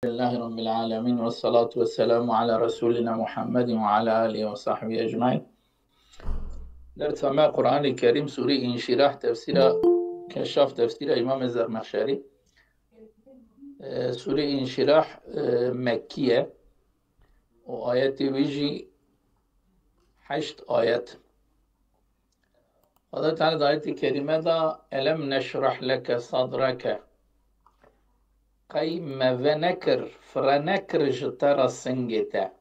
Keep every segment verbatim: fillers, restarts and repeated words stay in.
لله رب العالمين، والصلاة والسلام على رسولنا محمد وعلى آله وصحبه أجمعين. Dersa me Qur'anê Kerîm, Sûrê Înşîrah, tefsîra Keşaf, tefsîra Îmamê Zermexşerî. E, Sûrê Înşîrah, e, Mekkî ye. Û ayetê wî jî heşt ayet. Xweda Teala di ayetê kerîme de, "Elem neşrah leke sadreke." Qey me venekir, firenekir ji te re singê te?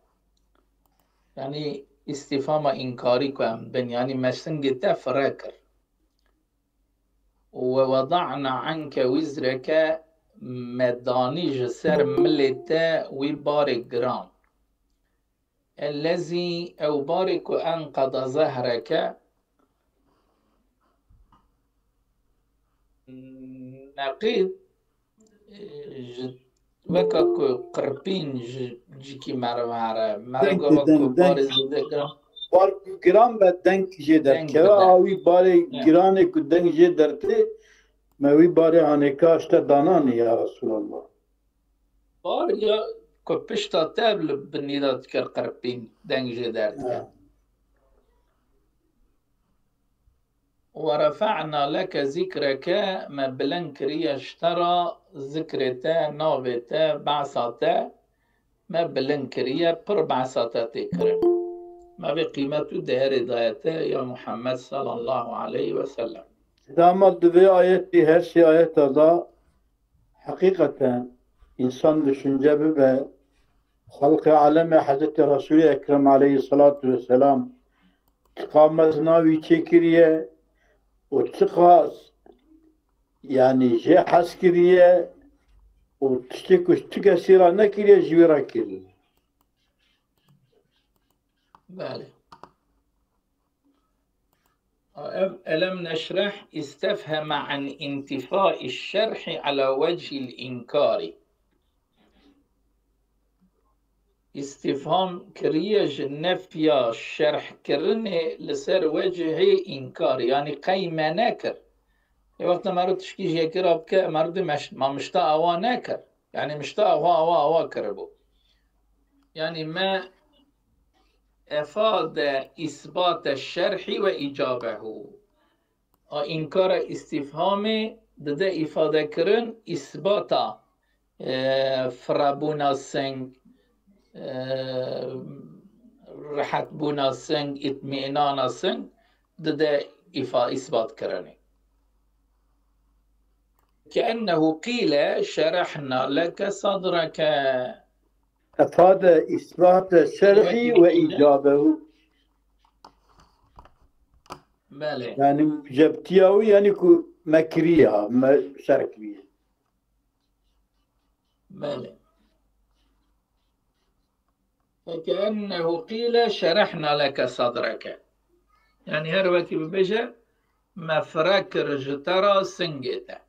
Yanî îstîfama înkarî ku em bin, yanî me singê te fire kir. "We weda'na anke wizreke", me danî ji ser milê te wî barê giran. Ellezî, ew barê ku enqeda zehreke, neqîd, e, ji, weke ku qirpîn ji cîkî meriv here, meriv Deng gava deng, ku deng. Barê zêde giran. Bar ku giran be, deng jê Deng derkeve, bide. A wî barê Ya. Giranê ku deng jê dertê, me wî barê hanêka ji te dananî ya Resulallah. Bar ya ku pişta te li binî de dikir qirpîn, deng jê derdikir. Ha. "Ve refe'na leke zikreke", me bilind kiriye ji te re zikrê te, navê te, behsa te, me bilind kiriye, pir behsa te tê kirin. Me vê qîmet û değerê daye te, ya Muhammed sallallahu aleyhi ve sellem. Dema di vê ayetî, her sê ayeta da, heqîqeten însan düşünce bibe, xelqê alemê Hezretî Resûlê Ekrem aleyhisselatu vesselam çiqa mezina wî çêkiriye û çiqas, yanî, jê hez kiriye û tiştê ku ti kesî re nekiriye, ji wî re kiriye. Belê. Ev "Elem neşreh" istefheme an intifai şerhi ala vechil inkari. Îstîfham kiriye ji nefya şerhkirinê li ser wecihê înkarê, yanî qey me nekir. Ê wexta meriv tişkî ji yekî re bike, meriv dê meş-, ma mişta awa nekir. Yanî mişta awa, awa, awa kiribû. Yanî me efade îsbate şerhî ve îcabehu. A înkara îstîfhamê dide îfadekirin îsbata, e, firebûna sing, e, rehetbûna sing, îtmînana sing dide îfa-, îsbatkirinê. Keennehu qîle şerehna leke sadreke. Efade îsbate şerhî ve îcabehu. Belê. Yanî cebtiya wî, yanî ku me kiriye, me şerh kiriye. Belê. Fekeennehu qîle şerehna leke sadreke. Yanî her wekî bibêje, me fire kir ji te re singê te.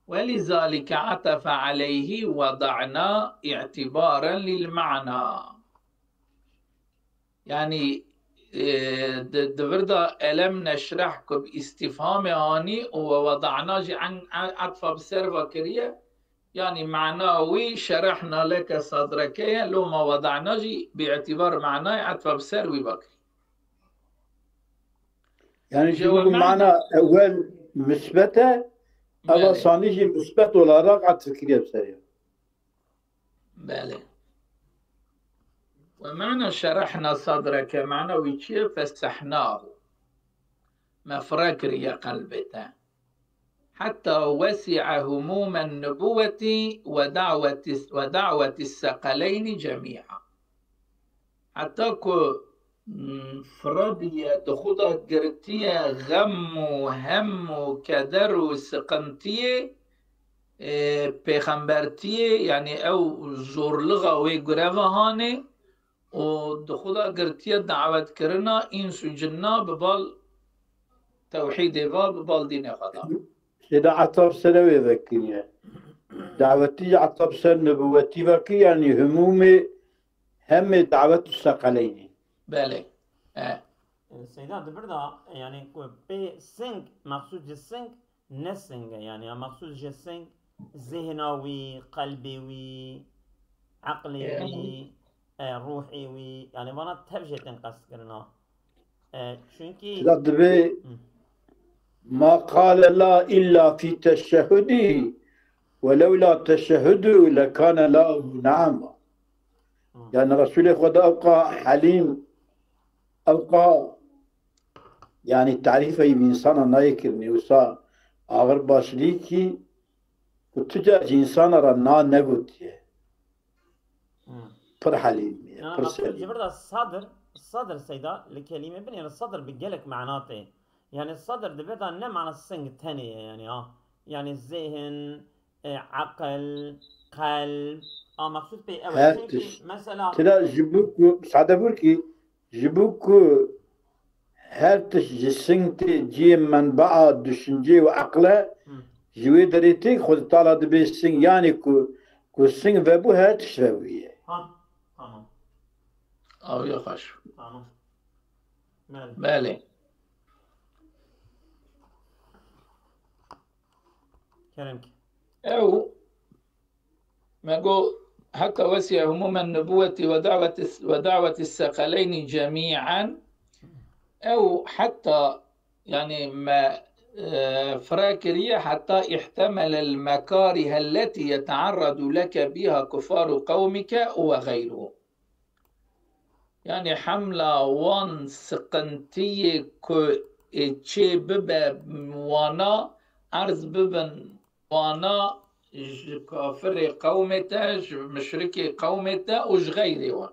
Welizalike atefe aleyhî weda'na îtîbaren lil ma'na. Yanî, e, di, di vir de elem neşreh ku bi îstîfhamê anî û we weda'na jî en-, en-, etfa bi ser ve kiriye. Yanî mana wî şerehna leke sadreke ye, loma weda'na jî bi îtîbar manayê etfa bi ser wî ve kiriye. Yanî ji Ji bo we mana mana ewel misbet e, eva Belê. Sanî jî misbet olarak etf kiriye bi serê. Belê. Ve mana şerehna sadreke, mana wî çi ye? Fesehnahu. Me fire kiriye qelbê te. Heta wesi'e humûmen nubuwetî ve da'wetî, ve da'wetî seqeleynî cemî'a. Heta ku, mm, firabiye, di xwe de girtiye xem û hem û keder û siqintiyê, e, pêxembertiyê, yanî ew zorlixa wê gureva hanê û di xwe de girtiye dawetkirina îns û cinna bi bal tewhîdê ve, bi bal dînê xwe de. Şêda etav ser wê vekiriye. Dawetî jî etav ser nibûwetî vekir, yanî himûmê hemê dawet û seqeleynî. Belê. E. Seyda, di vir de, yanî ku pê sing, mexsûd ji sing ne sing e, yanî ya mexsûd ji sing zihna wî, qelbê wî, eqlê wî, e, ruhê wî, yani vana tev jê tên qestkirina. E, çünkü Kira divê Hı. ma qale la illa fi teşehhudi ve lewla teşehhudu lekane la na'ma. Hı. Yani Resulê Xweda ewqa helîm, ewqa yani tarîfeyî bi însana nayê kirinê, wisa ağır başlî ki ku tu ca ji însana ra na negotiye. Hı. Pir helîm ye, Yani pir aslında sevî. Cibir de sadr, sadr Seyda, li kelîme binêre sadr bi gelek mana tê. Yani sadr dibe da ne mana sing tenê ye yani ha. Yani zihin, e, aqil, qelb, a maqsud pê ew e. Her Çünkü tişt. mesela Tira ji bo ku, sade bûr ki, ji bo ku her tişt ji sing tê cihê menbaa düşüncê û eqle, Hı. ji wê derê tê Xwedê Teala dibê sing, yani ku, ku sing vebû her tişt vebûye. Ha, tamam. Awiya xweş. Tamam. Belê. Belê. Kerem ki. Ew me got, heta wesiye humûmen nubûwetî ve dawetî, ve dawetî seqeleynî cemî'en. Ew heta, yani me, e, fira kiriye heta ihtemele l-mekarîhe lletî yetearredu leke bîha kufaru qewmike û ve xeyruhu. Yani hemla wan siqintiyê ku ê çê bibe wana, erz bibin wana ji kafirê qewmê te, ji muşrikê qewmê te û ji xeyrê wan.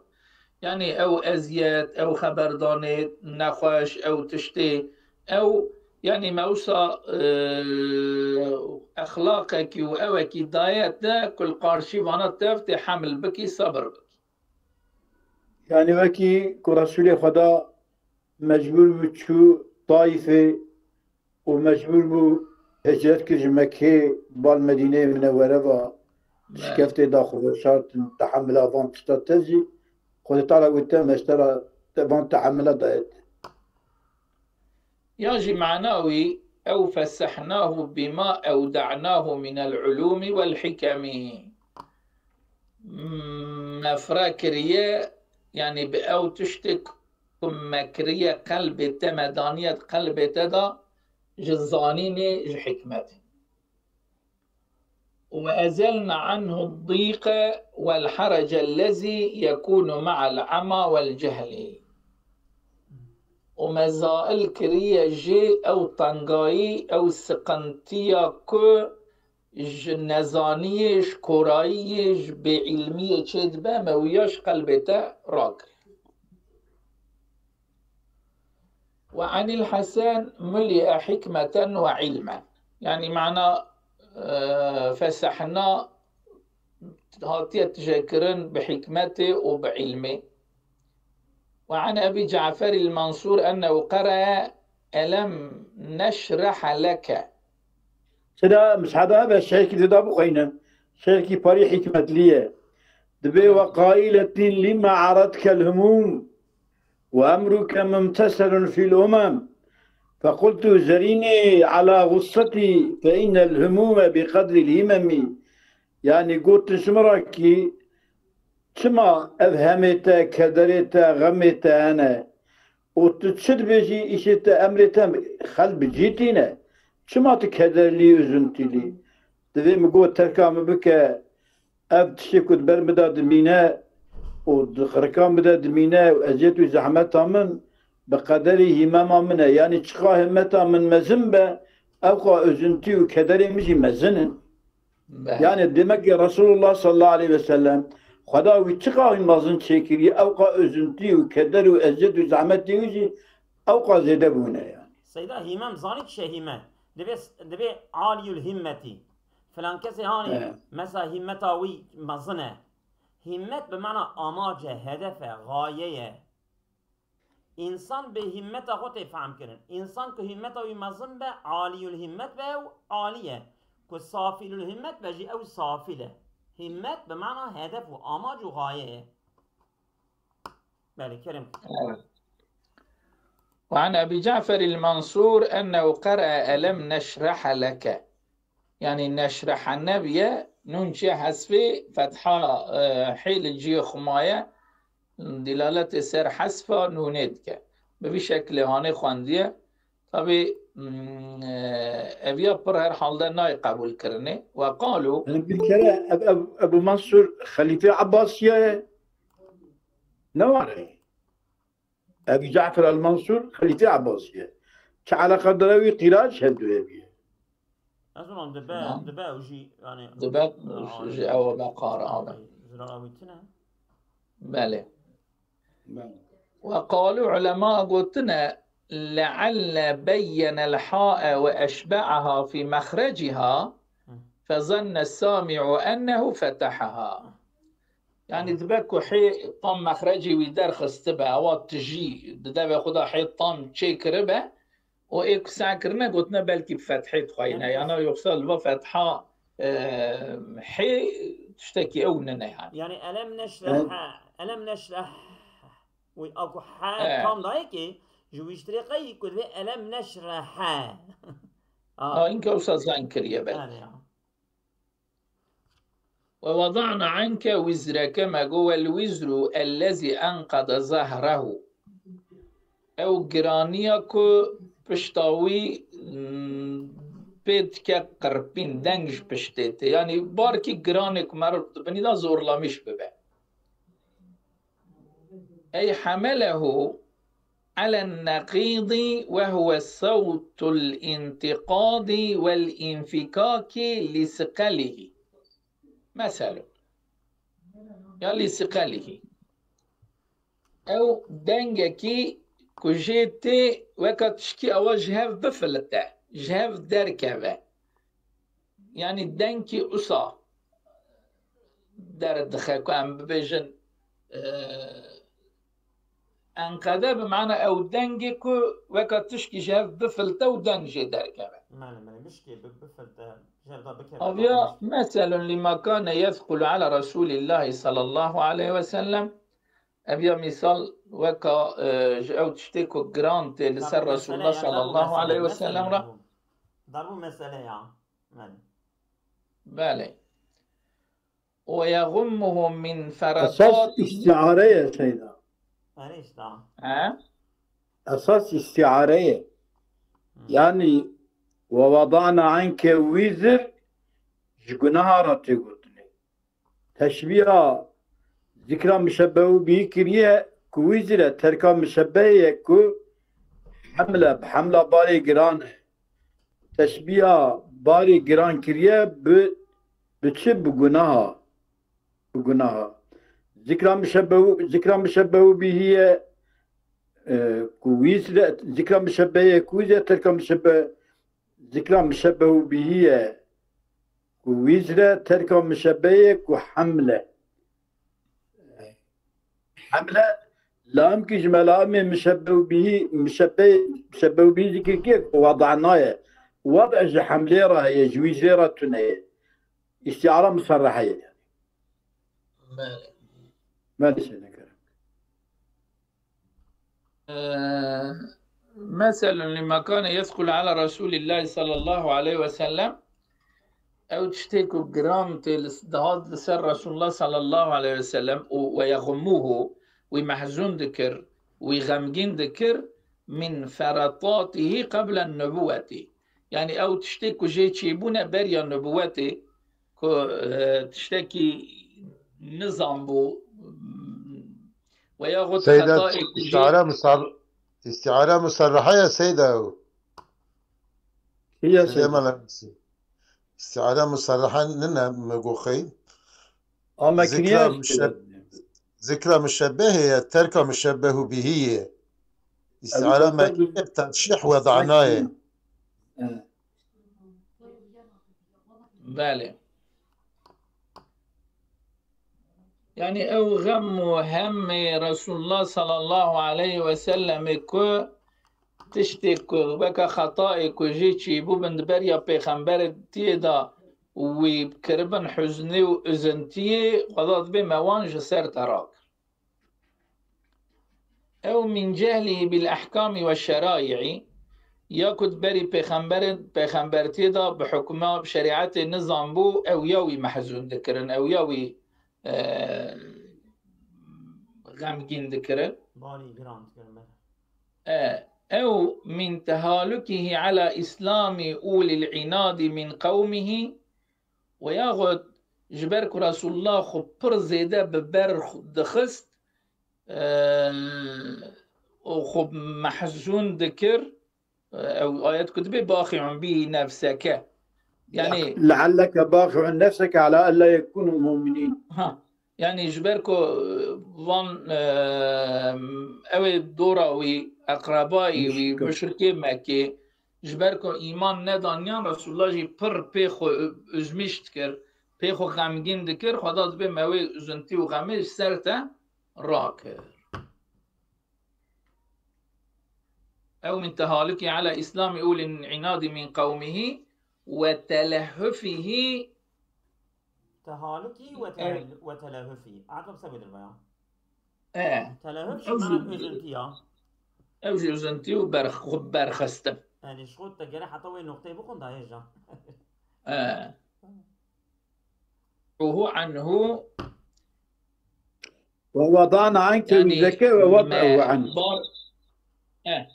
Yani ew eziyet, ew xeberdanê nexweş, ew tiştê, ew yani me wisa, e, exlaqekî û ewekî daye te ku li qarşî vana tev tê hemil bikî, sebir bikî. Yani wekî ku Resulê Xweda mecbûr bû çû Taîfê û mecbûr bû hicret kir ji Mekkê bal Medîneyê Minewwere ve, Belê. Şikeftê da xwe veşartin, tehemila van tişta te jî Xwedê Teala wê te meştera te van tehemila daye te. Ya jî mana wî ew fesehnahu bima ewda'nahu minel ulûmi wel hikemi. Me fira kiriye, yani bi ew tiştê ku me kiriye qelbê te, me daniye qelbê te da ji zanînê, ji hikmetê. وأزلنا عنه الضيق والحرج الذي يكون مع العمى والجهل. û me zail kiriye jê ew tengayî, ew siqintiya ku ji nezaniyê, ji korayiyê, ji bêîlmiyê çêdibe, me wiya ji qelbê te rakir. وعن الحسن ملئ حكمة وعلما. Yani mana, e, fesehna hatiye tijêkirin bi hikmetê û bi ilmê. وعن أبي جعفر المنصور أنه قرأ ألم نشرح لك. Sira mishada hebe şehrkî dida bixweyne. Şehrkî parî hikmetlî ye. Dibê ve qailetin lima aradkel humûm ve emruke mumteserun fîl umem. Fequltu zerînî ala gusseti fe innel humûme bi qedril himemî. Yani gotin ji min re kî çima ev hemê te, kederê te, xemê te hene? Û tu çi dibêjî, îşê te, emrê te xel bi cî tîne? Çima tu kederlî, üzüntülî? Divê min got, terka min bike, ev tiştê ku di ber min de dimîne û di xirika min de dimîne û eziyet û zehmeta min bi qederî hîmema min e. Yanî çiqa himmeta min mezin be, ewqa üzüntî û kederê min jî mezin in. Belê. Yani demek ki Resulullah sallallahu aleyhi ve sellem Xweda wî çiqa wî mezin çêkiriye, ewqa üzüntî û keder û eziyet û zehmetê wî jî ewqa zêde bûne yani. Seyda, hîmem zanî çi hîme? Divê, divê aliyul himmetî. Filan kesê hanî, Evet. mesela hîmeta wî mezin e. Hîmmet bi mana amace, hedefe, gaye ye. Însan bi hîmmeta xwe tê fehm kirin. Însan ku hîmmeta wî mezin be, aliyul hîmmet be, ew alî ye. Ku safîlul hîmmet be jî, ew safîl e. Hîmmet bi mana hedef û amac û gaye ye. Belê, kerem. Evet. وعن أبي جعفر المنصور أنه قرأ ألم نشرح لك. Yanî neşrehene biye, nûn çê hesfê fetha, e, hê li ciyê xwe maye, dîlaletê ser hesfa nûnê dike. Bi vî şekilê hanê xwendiye. Tabî, mm, e, ev ya pir her halde nayê qebûlkirinê. Ve qalû. Yani bir kere Eb-, Eb-, Ebu Mansur Xelîfê Abbasiye ye. Ne var? Ebu Cafer el-Mansur Xelîfê Abbasiye. Çi eleqa dere wî qîraç hevdu hevî ye. Ez wan dibe, Tamam. dibe û jî, yani, Dibe, a, ji ew be qara abe. Zirara wî tune. Belê. Belê. Ve qalû, ulema gotine, "Lealle beyyenel ha'e ve eşbe'aha fî mexreciha, Hı. fezenne sami'u ennehu fetehaha." Yani Hı. dibe ku hê tam mexrecê wî derxistibe, ewa tijî di devê xwe de hê tam çêkiribe, û ê ku seh kirine gotine belkî bi fethê dixwayîne. Yanî Yana yoksa li va fetha, e, hê tiştekî ew nine yani. Yani elem neşrehe, Evet. elem neşreh. Wî a ku he E. tam dayê ki, ji wî ji tirê qey ku divê elem neşrehe. A. Ha, inka wisa zan kiriye belkî. Yani ya. "Ve wada'na anke wizreke", me got, "Wel wizru ellezî enqede zehrehu." Ew giraniya ku pişta wî, mm, pê dike qirpîn, deng ji piştê tê. Yanî barkî giranê ku merov di binî de zorlamîş bibe. Ey hemelehu elen neqîdî ve huve sewtul întiqadî vel înfikakî li siqelihî. Meselun. Ya li siqelihî. Ew dengekî ku jê tê weka tişkî ewa ji hev bifilite, ji hev derkeve. Yanî dengkî usa derdixe ku em bibêjin, e, enqede bi mana ew dengê ku weka tişkî ji hev bifilte û deng jê derkeve. Mele, mele, bişkê bi-, bifilte, ji hev da bikeve. Aviya, meselun lima kane yethqulu ala Resulillahi sallallahu aleyhi ve sellem. Ev ya mîsal weka, e, ji ew tiştê ku giran tê li ser Resulullah sallallahu aleyhi ve sellem re. Darbû mesele ya. Belê. Belê. Ve yagummuhu min Esas fereqatihi. istiare ye Seyda. Erê işte. He? Esas istiare ye. Hı. Yani, "Ve wada'na anke wizr", ji gunaha re tê gotinê. Teşbîha zikra muşebbehu bî kiriye ku wî zî re terka muşebbehê ye ku hemle, bi hemla barê giran e. Teşbîha barê giran kiriye bi, bi çi? Bi gunaha. Bi gunaha. Zikra muşebbehu, zikra muşebbehu bîhî ye, e, ku wî zî re, zikra muşebbehê ye ku wî zî re terka muşebbe-, Zikra muşebbehu bîhî ye ku wî zî re terka muşebbehê ye ku hemle. Hemle, laim ki ji melamê muşebbehu bîhî, muşebbe-, muşebbehu bîhî zikir kir ku wada'na ye. Wad' ji hemlê re heye, ji wî zî re tune ye. Îstîara muserrehe ye. Belê. Belê, seyda kerem. Ee, meselun lima kane yethqulu ala Resulillahi sallallahu aleyhi ve sellem. Ew tiştê ku giran tê li, dihat li ser Resulullah sallallahu aleyhi ve sellem û ve yagummuhu, wî mehzûn dikir, wî xemgîn dikir, min feretatihi qeblen nubuweti. Yani ew tiştê ku jê çêbûne beriya nubuwetê, ku, e, tiştekî nizam bû, ve yaxud Seyda, xetayê ku jê îstiare musar-, îstiare musarreha ye Seyda ew. Kî ye Seyda Seyda? Melemsî. Îstiare musarreha nine me goxey. Ama Zikra kiriye muşeb-, zikra muşebbehê ye, terka muşebbehu bîhî ye. Îstiare Ebu Bekir mekî ye, terşîh wedana ye. Evet. Belê. Yani ew xem û hemê Resulullah sallallahu aleyhi ve sellemê ku tiştê ku weke xetayê ku jê çêbûbin di beriya pêxemberê tiyê de wî kiribin huznê û üzüntiyê, xweda dibê me wan ji ser te rakir. Ew min cehlî bil ehkamî ve şerai'î, Ya ku di berî pêxemberên, pêxembertiyê de bi hukma, bi şerîetê nizam bû, ew ya wî mehzûn dikirin, ew ya wî, e, xemgîn dikirin. Barî giran dikirin, bele. E, ew min tehalukihi ala îslamî ulîl înadî min qewmihi, we yaxud ji ber ku Resulullah xwe pir zêde bi ber xwe dixist, e, û xwe mehzûn dikir, e, ew ayet ku dibê, "Baxi'un bî nefseke." Yani, "Lealleke baxi'un nefseke ala ella yekunu mu'minîn." Ha. Yani ji ber ku, e, van, e, ew ê dora wî, eqrebayî wî, muşrikê Mekkê, ji ber ku îman nedaniyan, Resulullah jî pir pê xwe üzmîş dikir, pê xwe xemgîn dikir, Xweda dibê me wê üzüntî û xemê ji ser te rakir. Ew min tehalukî ala îslamî ulîl înadî min qewmihî we telehufihî. Tehalukî we, e, tele-, we telehufî. Ata bi se gotir vaya? E. Telehuf jî mana üzüntî ya. Ew jî üzüntî û ber-, xwe berxistin. Yani ji xwe te gere heta wê noqteyê bixwin da hêja. E. Ruhu anhu. Ve wada'na anke, yani, wizreke ve wada'u me anhu. Bar-, e.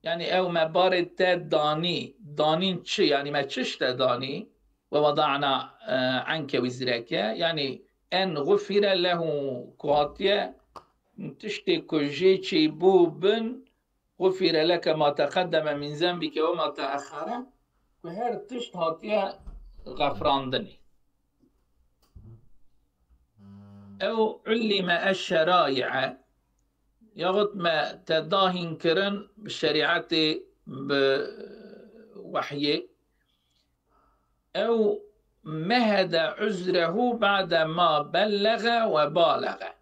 Yani ew me barê te danî. Danîn çi? Yani me çi ji te danî? Ve wada'na, e, anke wizreke. Yani en gufire lehu, ku hatiye tiştê ku jê çêbû bin, gufire leke ma teqeddeme min zenbike ve ma teexxere, ku her tişt hatiye xefrandinê. Ew ullime eşşerai'e, yaxut me te dahîn kirin bi şerîetê, bi wehyê. Ew mehede uzrehu ba'de ma bellexe ve balexe.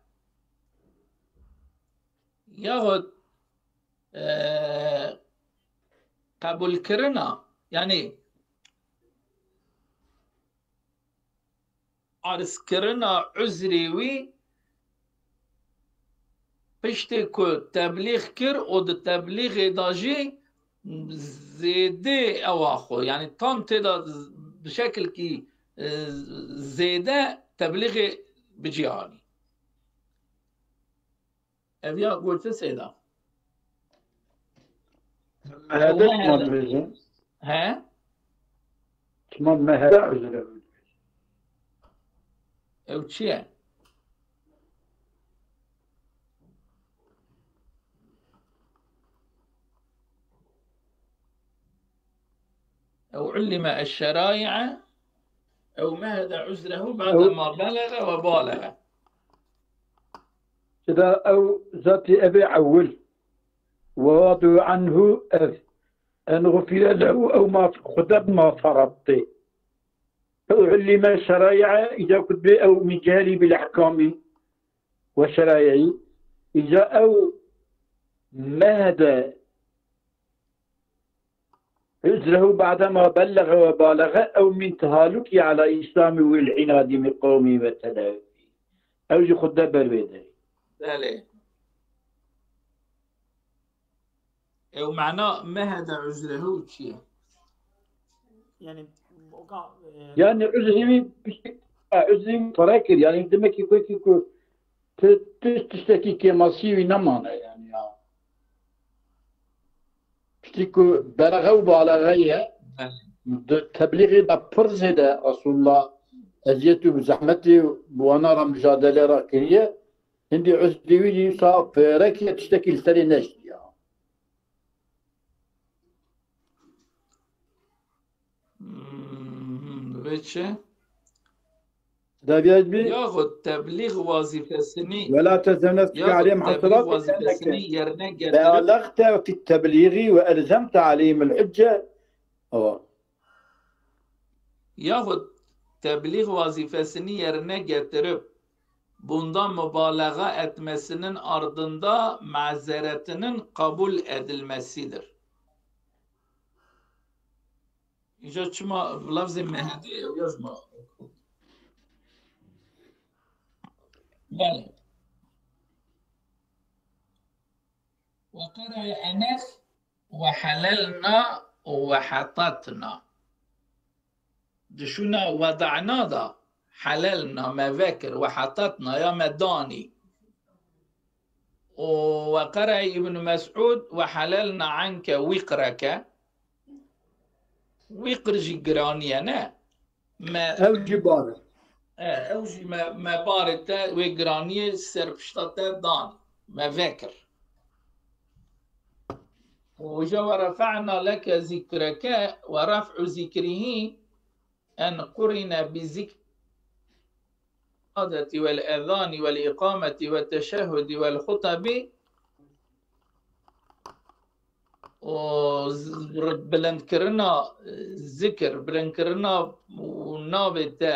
Yaxut, e, qebûlkirina, yani erzkirina uzrê wî piştê ku teblîx kir û di teblîxê de jî zêdê ewa xwe, yani tam tê de bi şekilkî, e, zêde teblîxê bi cî anî. Ev ya gotin seyda. Mehede çima dibêjin? He? Çima mehede uzre bû? Ew çi ye? Ew ullime eşşerai'e, ew mehede uzrehu ba'de ma belexe ve balexe. Çida ew zatî ev ê ewil. Ve wadu anhu ev. En gufire lehu ew ma xudeb ma ferattê. Ew ullime şerai'e, îca kutbê ew min cehli bil ahkami ve şerai'i. Îca ew mehede uzrehu ba'dema bellexe ve balexe ew min tehalukî ala îslamî wî l-inadî min qewmî ve telewî. Ew jî xwe de ber vê derê. Belê. Ew mana mehede uzrehu çi ye? Yani, o ka-, e, yani uzrî wî piştî, ha, uzrî wî pere kir. Yani demek ki ku, ku ti, ti, tiştekî kêmasî wî nemane yani ya. Piştî ku belexe û balexe ye, di teblîxê de pir zêde Resulullah eziyet û zehmetê bi wana re mujadele re kiriye, hindî uzrê wî dîsa pêrekê tiştekî li serê neştiya. Hmm, vê çi? Daviyaj bi. Yaxud teblîx wazîfesini, Wela tezem nefseke aleyhim haserat, wazîfesini yerine getirip, belagte fi teblîği ve elzemte aleyhim el hücce. Ava. Yaxud teblîx wazîfesini yerine getirip, bunda mübalağa etmesinin ardında mazeretinin kabul edilmesidir. Îca çima lafzê mehedê ew ya ji ma? Belê. Ve qera'e Enes, وحللنا وحططنا. Di şûna weda'na de helelna me vekir, wehetetna ya me danî. Û weqere Îbn Mesûd, wehelelna enke wîqreke. Wîqr jî giraniye, ne? Me Ew jî bar e. E, ew jî me, me barê te wê giraniyê ser pişta te danî. Me vekir. Û ja ورفعنا لك ذكرك ورفع ذكره أن قرن بذكر الشهادة والأذان والإقامة والتشهد والخطب. û z-, bilindkirina zikir, bilindkirina û navê te,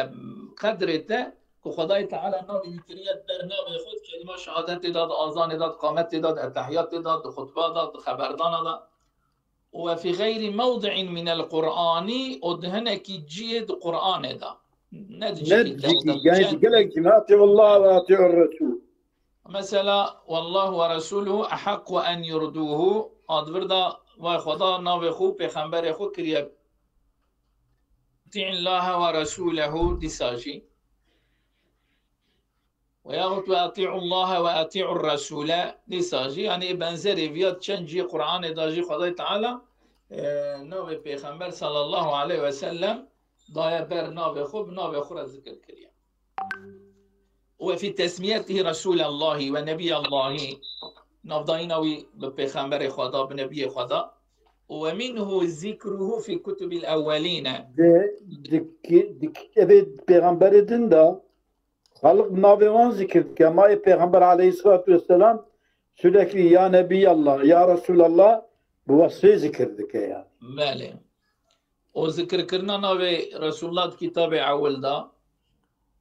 qedrê te, ku Xwedayê Teala navê wî kiriye ber navê xwe, di kelîma şehadetê de, di azanê de, di qametê de, di etehiyatê de, di xutba de, di xeberdana de. وفي غير موضع من القرآن, û di hinekî cihê di Qur'anê de. Ne di Ne cihekî cihekî, gelek yani cihê. Gelek cihê. أطيعوا الله وأطيعوا الرسول. Mesela, والله ورسوله أحق أن يرضوه, advir da vay Xweda navê xwe û pêxemberê xwe kiriye. أطيعوا الله ورسوله, dîsa jî. Veyahut وأطيعوا الله وأطيعوا الرسول, dîsa jî, yani benzerê viya çend cihê Qur'anê da jî Xwedayê Teala, e, navê Pêxember sallallahu aleyhi ve sellem daye ber navê xwe, bi navê xwe re zikir kiriye. وفي تسميته رسول الله ونبي الله, navdayîna wî bi Pêxemberê Xweda, bi Nebiyê Xweda. ومنه ذكره في كتب الأولين. Di, di, di, evê pêxemberê din de xelq navê wan zikir dike. Ma yê Pêxember aleyhissalatu vesselam sürekli ya Nebiyallah, ya Resulallah bi wesfê zikir dike yani. Belê. Û zikirkirina navê Resulullah di kitabê ewil de,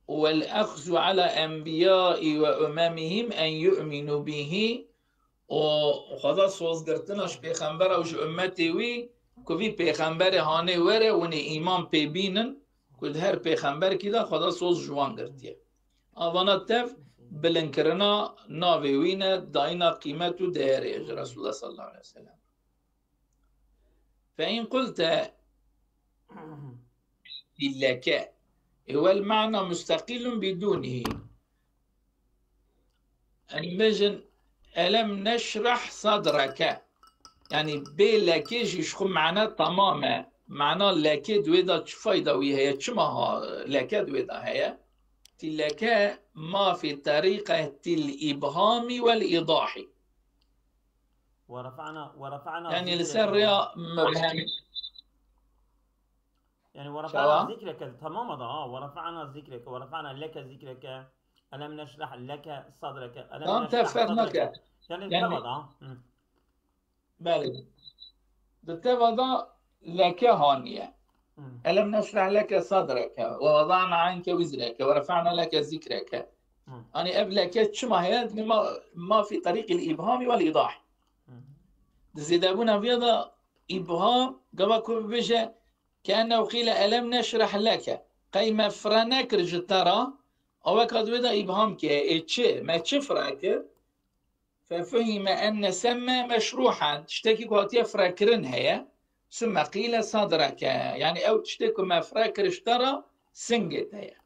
والأخذ على الأنبياء وأممهم أن يؤمنوا به, û Xweda sozgirtina ji pêxembera û ji ummetê wî, ku vî pêxemberê hanê were, hûn ê îman pê bînin, ku di her pêxemberkî de Xweda soz ji wan girtiye. Avana tev bilinkirina navê wî ne, dayîna qîmet û değerê ji Resulullah sallallahu aleyhi ve sellem. فإن قلت لك, والمعنى مستقل بدونه. Em bêjin, ألم نشرح صدرك. Yani bê lekê jî ji xwe mane temam e. Mana lekê di wê de çi fayda wî heye? Çima ha leke di wê de heye? Ti leke ma fi tariqetil ibhami vel idahi. ورفعنا، ورفعنا Yani li ser ذكرك. Rêya mubhem. Yani ورفعنا Çawa? ذكرك, tamam da ha. ورفعنا ذكرك، ورفعنا لك ذكرك. ألم نشرح لك صدرك. ألم Tamam, نشرح te ferq صدرك. Nake. Yani Yani teva da. Hı. Belê. Di teva da leke haniye. Hı. ألم نشرح لك صدرك ووضعنا عنك وزرك ورفعنا لك ذكرك. Hı. Hani ev leke çima heye? Ma, ma fi tariqil ibhami vel idahi. Hı. Di zêdebûna viya da ibham, gava ku bibêje, كأنه قيل ألم نشرح لك. Qey me fire nekir ji te re, aweka di wê de îbham ke, ê çi, me çi fire kir? ففهم أن ثم مشروحا. Tiştekî ku hatiye firekirin heye. ثم قيل صدرك. Yani ew tiştê ku me fire kir ji te re singê te ye.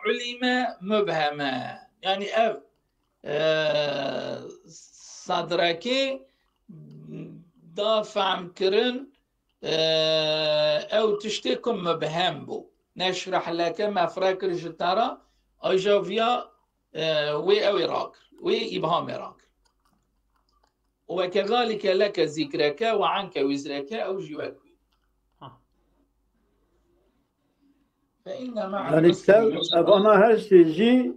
علم مبهما. Yani ev, e, sadrekê da fehm kirin, e, ew tiştê ku mubhem bû. نشرح لك me fire kir ji te re, aja viya, e, wê ew ê rakir. Wê îbhamê rakir. وكذلك لك ذكرك وعنك وزرك, ew jî wek wî. Ha. فإن مع Yani العسر tev, يسرا. Evana her şey jî,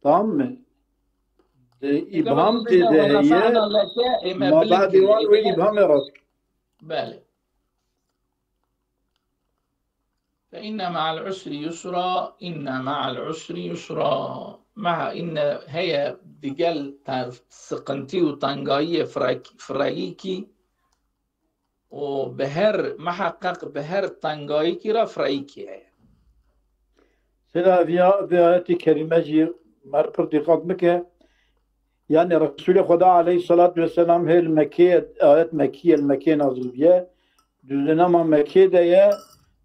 tamam mı? De, îbham tê de heye, ورفعنا لك, ê me ma bilind badê kiriye, wan wê ê me îbhamê rast. Belê. فإن مع العسر يسرا، إن مع العسر يسرا. Meha inne heye digel te-, sıkıntı û tengayiyê firek-, fireyîkî û bi her, muheqeq bi her tengayîkî re fireyîkî heye. Sila viya, vê ayetê kerîme jî mer pir dîqat bike. Yani Resulê Xweda aleyhissalatu vesselam hê li Mekkeyê, ayet Mekkî ye, li Mekkeyê nazil bûye. Di dema Mekkeyê de ye,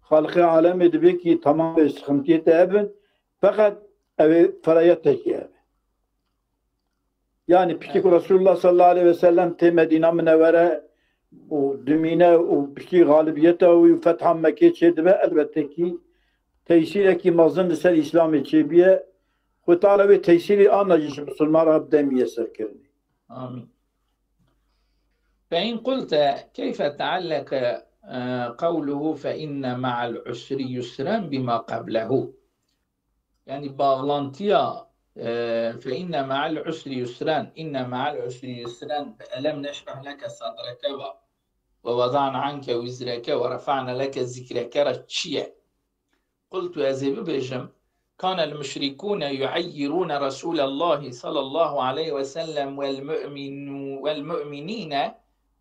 xalqê alemê dibê ki tamam sıkıntıya te hebin. Feqet ev ê feraya te jî hebe. Yani piştî ku Resulullah sallallahu aleyhi ve sellem tê Medîna Minewere û dimîne û piştî galibiyeta wî û fetha Mekkê çêdibe, elbette ki tesîrekî mezin li ser Îslamê çêbûye. Xwe Teala wê tesîrê ana jî ji Misilman re bide miyeserkirinê. آمين. فإن قلت كيف تعلق آه، قوله فإن مع العسر يسرا بما قبله؟ Yani bağlantıya e, فإن مع العسر يسرا، إن مع العسر يسرا، ألم نشرح لك صدرك و ووضعنا عنك وزرك ورفعنا لك ذكرك re çi ye? قلت, ez ê bibêjim, كان المشركون يعيرون رسول الله صلى الله عليه وسلم والمؤمن والمؤمنين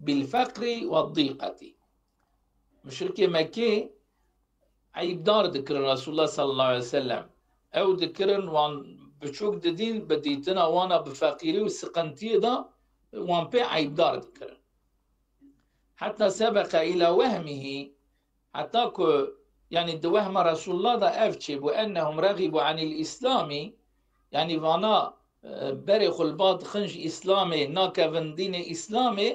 بالفقر والضيقة. Muşrikê Mekkê eyibdar dikirin Resulullah sallallahu aleyhi ve sellem. Ew dikirin wan biçûk didîn, bi dîtina wana bi feqîrî û siqintiyê de wan pê eyibdar dikirin. حتى سبق إلى وهمه, heta ku, yani di wehma Resulullah da ev çêbû, أنهم رغبوا عن الإسلام, yani vana e, berê xwe li ba dixin ji Îslamê, nakevin dînê Îslamê,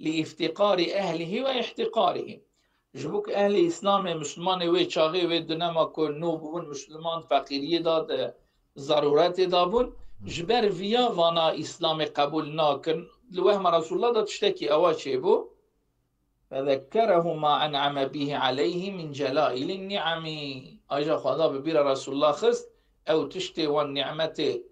لإفتقار أهله واحتقارهم. Ji bo ku ehlê Îslamê, Mislimanê wê çaxê, wê dinema ku nû bûbûn Misliman, feqîriyê de, di zaruretê de bûn, ji ber viya vana Îslamê qebûl nakin. Li wehma Resulullah da tiştekî ewa çêbû. فذكره ما أنعم به عليه من جلائل النعم. Aja Xweda bi bîra Resulullah xist, ew tiştê wan nîmetê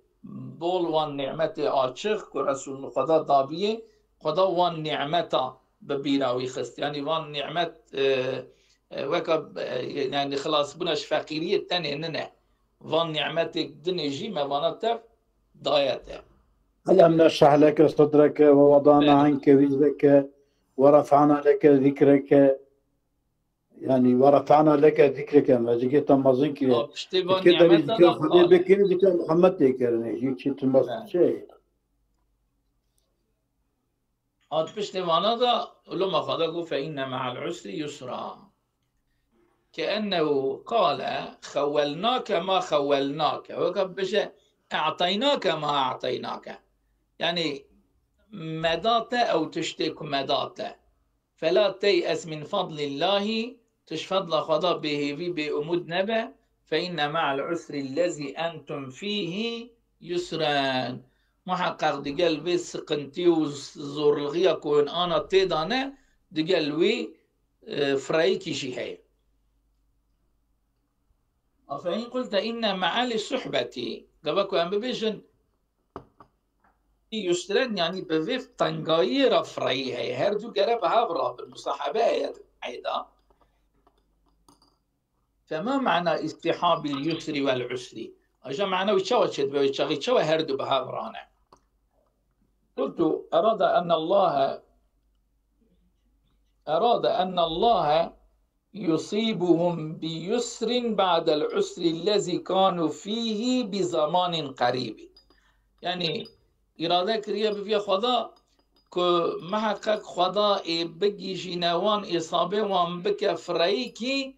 bol, wan nîmetê açiq ku Resul Xweda dabiyê, Xweda wan nîmeta bi bîra wî xist. Yani van nîmet, e, e, weka, e, yani xilasbûna ji feqîriyê tenê nine. Van nîmetê dinê jî me vana tev daye te. ألم نشرح لك صدرك ووضعنا عنك وزرك ورفعنا لك ذكرك. Yani ورفعنا لك ذكرك, me zikê te mezin kiriye. Piştê van nîmeta da Xwedê bê kê zikê Muhammed tê kirinê. Jî çi tu mez çi? Hat piştê vana da, loma Xweda got, فإن مع العسر يسرا. كأنه قال خولناك ما خولناك. Weke bije أعطيناك ما أعطيناك. Yani me da te ew tiştê ku me da te. فلا تيأس من فضل الله, tu ji fedla Xweda bêhêvî, bêumûd nebe. فإن مع العسر الذي أنتم فيه يسرا. Muheqeq digel vê siqintî û zorlixiya ku hûn ana tê de ne, digel wî, e, fireyîkî jî heye. فإن قلت إن مع الصحبة, gava ku em bibêjin, yusren, yani bi vê tengayiyê re fireyî heye. Her du gere bi hev rabin, musahebe heye di eyda. فما معنى اصطحاب اليسر والعسر؟ Aja mana wî çawa çêdibe, wê çaxî çawa her du bi hev rane? قلت أراد أن الله أراد أن الله يصيبهم بيسر بعد العسر الذي كانوا فيه بزمان قريب. Yani îrade kiriye bi vîya Xweda ku miheqeq Xweda ê bigihîjîne wan, ê sabê wan bike fireyîkî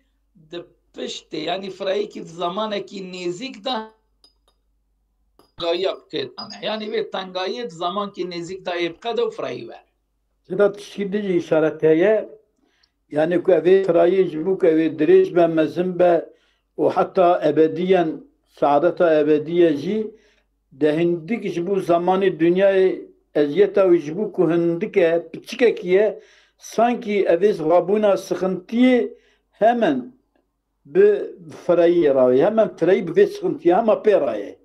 di piştê, yani fireyîkî di zamanekî nêzîk de tengayiya ku tê de ne. Yani vê tengayiyê di zamankî nêzîk de ê biqede û fireyî were. Tê de tiştî din jî îşaret heye. Yani ku ev ê firayî ji bo ku ev ê dirêj be, mezin be û heta ebediyen, saadeta ebediye jî de hindik ji bo zamanê dinyayê eziyeta wî ji bo ku hindike, piçikekî ye, sankî ev ê rabûna sixintiyê hemen bi fireyî re ye, hemen fireyî bi vê sixintiyê hema pê re ye.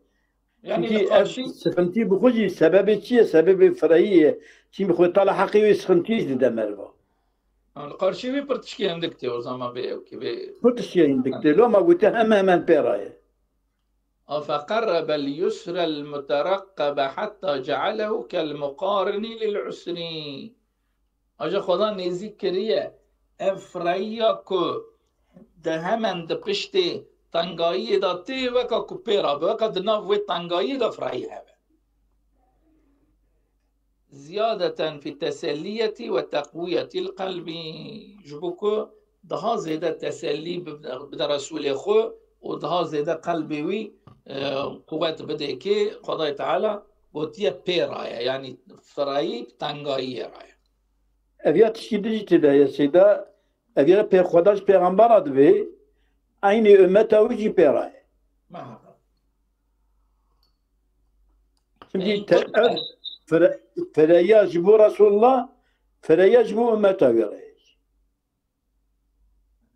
Yani Çimkî ev sixintî bi xwe jî sebebê çi ye? Sebebê fireyî ye. Çimkî Xwedê Teala heqê wê sixintiyê jî dide meriva. Li qarşî wî pir tişkê hindik tê, o zaman vê ew kê vê. Pir tişkê hindik tê. Loma gote hemen hemen pê re ye. فقرب اليسر المترقب حتى جعله كالمقارن للعسر. Aja Xweda nêzîk kiriye ev fireyiya ku di hemen di piştê tengayiyê de tê, weka ku pê re be, weka di nav wê tengayiyê de fireyî hebe. Ziyadeten fi teselliyeti ve teqwiyetil kalbi. Ji bo ku daha zêde tesellî bide Resûlê xwe û daha zêde qelbê wî, e, quwet bidê kê Xwedayê Teala gotiye pê raye, yanî firayî tengayiyê raye. Ev ya tiştî din jî tê de ye Seyda, ev ya pê Xweda ji pêxembera divê, eynî ummeta wî jî pê raye. Meheqeq. Çimkî Eyn te-, qul ev fire-, fireya ji bo Resulullah, fireya ji bo ummeta wî re ye.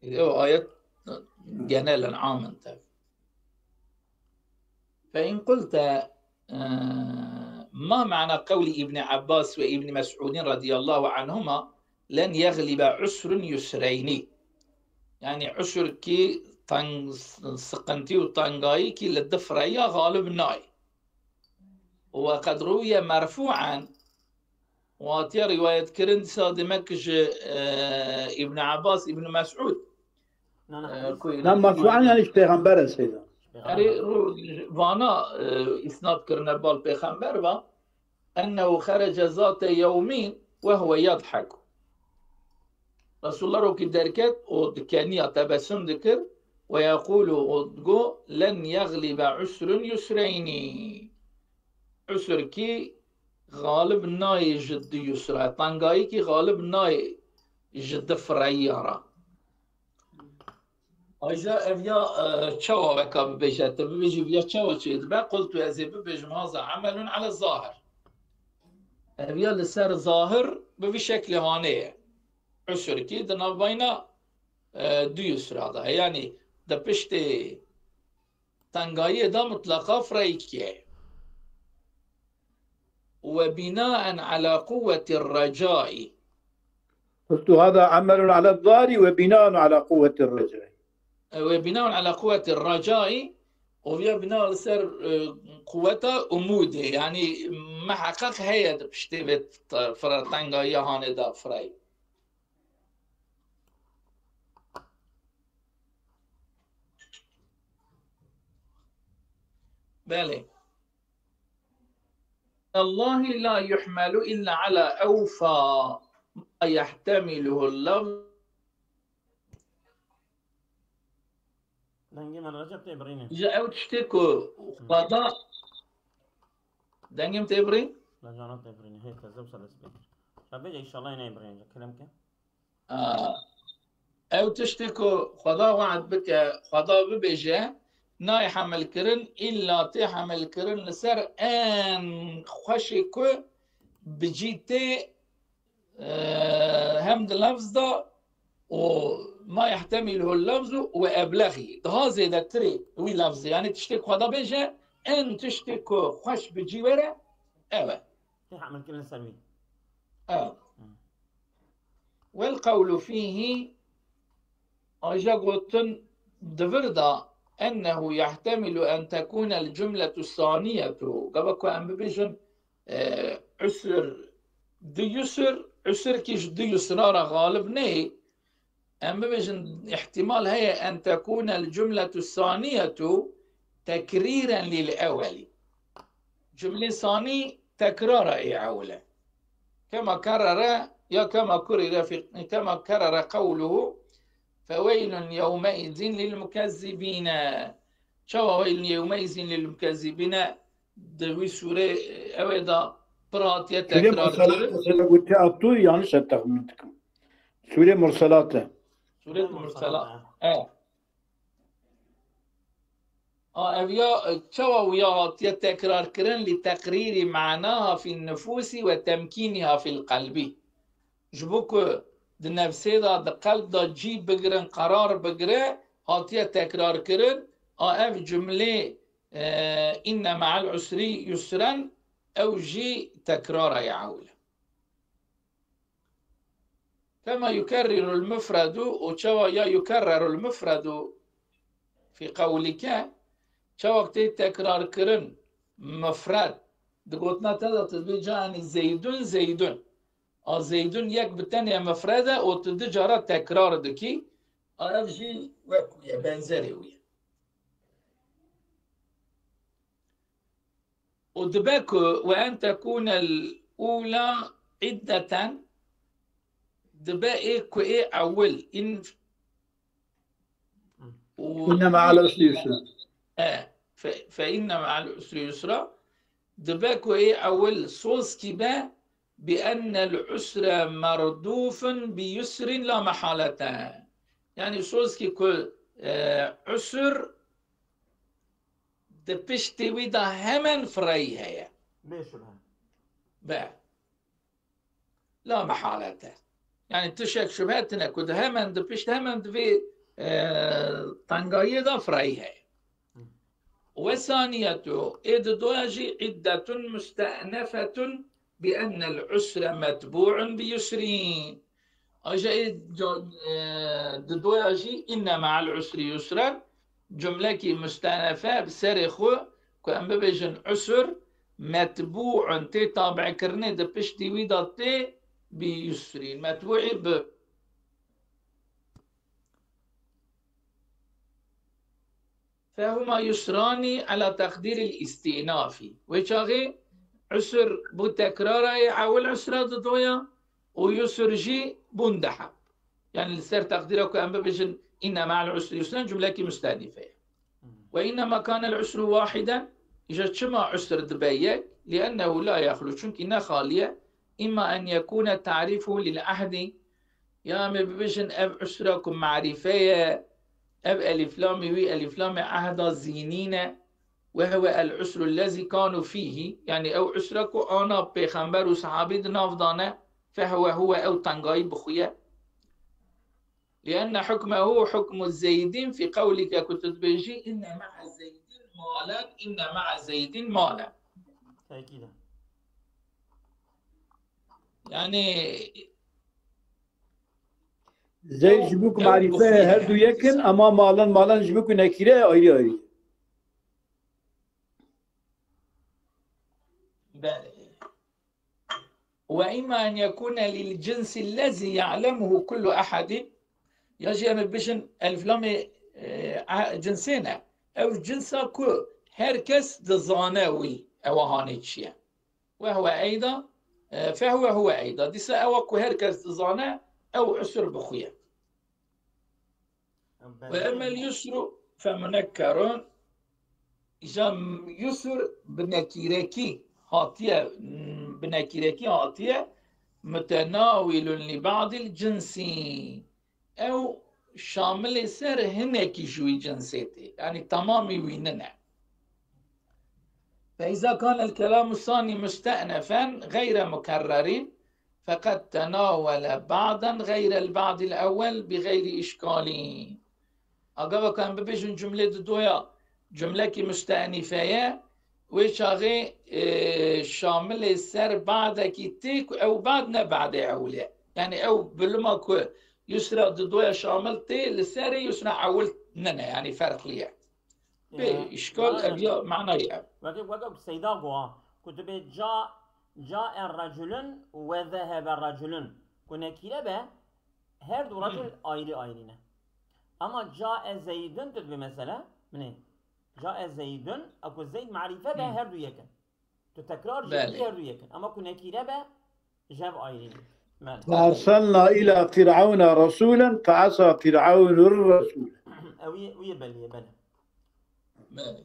Ew ayet genel in, am in tev. Fe in qulte, e, ma mana qewlî Îbnî Ebbas ve Îbnî Mes'ûdîn radiyallahu anhuma, "Len yeglibe usrun yusreynî." Yani usr kî teng-, sıkıntı û tengayî kî li di fireya galib nayê. Ve qed ruwiye merfû'en, û hatiye rîwayet kirin, dîsa demek ji, e, Îbn Abbas, Îbn Mes'ûd, Na, na, e, hadîs. Ku Na, merfû'en yani ji pêxember e Seyda. Erê, ru-, vana, e, îsnad kirine bal pêxember va, "Ennehu xerece zate yewmîn ve huve yedheku." Resulullah rokî derket û dikeniya tebessum dikir, "Ve yekulu", û digo, "Len yeglibe usrun yusreynî." Usr kî galib nayê ji di yusra, tengayî kî galib nayê ji di fireyiya re. Ayja ev ya, e, çawa weka bibêje, tu bibêjî viya çawa çêdibe, qultu, ez ê bibêjim, haza emelun ala zahir. Ev ya li ser zahir bi vî şeklê hanê ye. Usr kî di navbayna, e, du yusra de. Yani di piştê tengayiyê de mutlaqa fireyî ye. Ve binaen ala quwweti recai. قلت هذا عمل على الظاهر وبناء على قوة الرجاء. Ve binaen ala quwweti recai, û viya bina li ser, e, quweta umûdê, yani miheqeq heye di piştê vê t-, fira tengayiya hanê de firey. Belê. Allahi la yuhmelu illa ala ewfa ma yehtemiluhu lafz. Dengê me Recep tê birînê. Ji ew tiştê ku Xweda, dengê min tê birîn? La cana tê birînê. Hê teze wisa dest pê kir. Şa bêje, înşallah yine birînê. Kelem ke. A, ew tiştê ku Xweda we'd bike, Xweda bibêje, nayê hemilkirin, îlla tê hemilkirin li ser en xweşê ku bi cî tê, e, hem di lefz de û ma yehtemîluhu lefzu û eblexî. Daha zêdetirê wî lefzê. Yani tiştê ku Xweda bêje, en tiştê ku xweş bi cî were, ew e. Tê hemilkirin li ser wî. Ew. Hı. Wel qewlu fîhî, aja gotin di vir de, ennehu yehtemilu en tekûnel cumletu saniyetu. Gava ku em bibêjin, e, usr, du yusr, usr kî ji du yusra re galib neyê. Em bibêjin, îhtîmal heye en tekûnel cumletu saniyetu tekrîren lil ewelî. Cumlê sanî tekrara ê ewil e. Kema kerrere ya kema kurrire fî, kema kerrere qewluhu feweylun yewmeizin lil mukezzibîne. Çawa weylun yewmeizin lil mukezzibîne? Di wî sûrê, ew ê de pir hatiye tekrar kirin. Sûrê Murselat e, gotiye At-Tur, yanlış e, texmîn dikim. Sûrê Murselat e. Sûrê Murselat. E. A, ev ya, e, çawa wiya hatiye tekrar kirin, li teqrîrî manaha fî nufûsî ve temkînîha fîl qelbî. Ji bo ku di nefsê de, di qelb de cî bigirin, qerar bigire, hatiye tekrar kirin. A, ev cumlê, e, inne me'al usri yusren, ew jî tekrara ye ewil e. Kema yukerrirul mufredu, û çawa ya yukerrerul mufredu fî qewlike, çawak tê tekrar kirin mufred, di gotina te de tu dibê ca, yanî zeydun, zeydun. A, zeydun yek bi tenê mufred e û tu du cara tekrar dikî. A, ev jî wek wî ye, benzerê wî ye. Û dibe ku, "Ve en tekûnel, الأولى عدة, dibe ê ku ê ewil, in, إن مع العسر يسرا. E, fe, فإن مع العسر يسرا, dibe ku ê ewil soz kî be, بأن العسر مردوف بيسر لا محالة. Yani soz kî ku, e, usr di piştî wî de hemen fireyî heye. Bê şubhe. Be. La mehalete. Yani tişek şubhe tine ku di hemen di pişt hemen di vê, e, tengayê de fireyî heye. Ve saniyetu, ê di doya jî عدة مستأنفة بأن العسر متبوع بيسر. Aja ê ca-, e, di doya jî إن مع العسر يسرا, cumlekî mustenefe bi serê xwe ku em bibêjin usr, metbû'un, tê tabi'kirinê di piştî wî de tê bi yusrîn. Metbû'î bi فهما يسران على تقدير الاستئناف. Wê çaxê usr bû tekrara yê ewil usra di doya û yusr jî bûn di heb. Yani li ser teqdîra ku em bibêjin إن مع العسر يسرا cumlekî mustenîfe ye. وإنما كان العسر واحدا, îja çima usr dibe yek? لأنه لا يخلو, çunkî ne xalî ye. إما أن يكون تعريفه للعهد, ya em ê bibêjin ev usra ku marîfe ye, ev elîflamê wî elîflamê ehda zînîn e, وهو العسر الذي كانوا فيه, yani ew usra ku ana pêxember û sahabî di nav de ne, فهو هو, ew tengayî bi xwe ye. لأن حكمه حكم زيد في قولك, ku tu dibêjî إن مع زيد مالا, إن مع زيد مالا. Tekîd e. Yani Zeyd ji bo ku marîfe ye her du yek in, ama malan, malan ji bo ku nekîre ye ayrı ayrı. Belê. وإما أن يكون للجنس الذي يعلمه كل أحد, ya jî em ê bibêjin elîflamê, e, a-, cinsê ne. Ew cinsa ku her kes dizane wî ewa hanê çi ye. وهو أيضا, e, فهو هو أيضا. Dîsa ewa ku her kes dizane, ew usr bi xwe ye. وأما اليسر فمنكر, îja yusr bi nekîrekî hatiye, bi nekîrekî hatiye, متناول لبعض الجنس. Ew şamilê ser hinekî ji wî cinsê tê. Yani tamamî wî nine. فإذا كان الكلام الثاني مستأنفا غير مكرر فقد تناول بعضا غير البعض الأول بغير إشكال. Agava ku em bibêjin cumlê di doya cumlekî mustenîfe ye, wê çaxê, e, şamilê ser badekî tê ku ew bad ne badê ewil e. Yani ew bilima ku yusra di doya şamil tê, li serê yusra ewil nine, yani ferqlî ye. Bê îşkal ev ya manayê ev. Weke, weke ku Seyda goha, ku tu bê ca, ca e reculun ve zehebe reculun. Ku nekîre be, her du recul ayrı ayrı ne. Ama ca e zeydun tu dibê mesela, binê, ca e zeydun, a ku zeyd marîfe be, her du yek in. Tu tekrar jî dikî her du yek in. Ama ku nekîre be, ji hev ayrî ne. Belê. فأرسلنا إلى فرعون رسولا فعصى فرعون الرسول. Ew yê, wî yê belî ye, belê. Belê.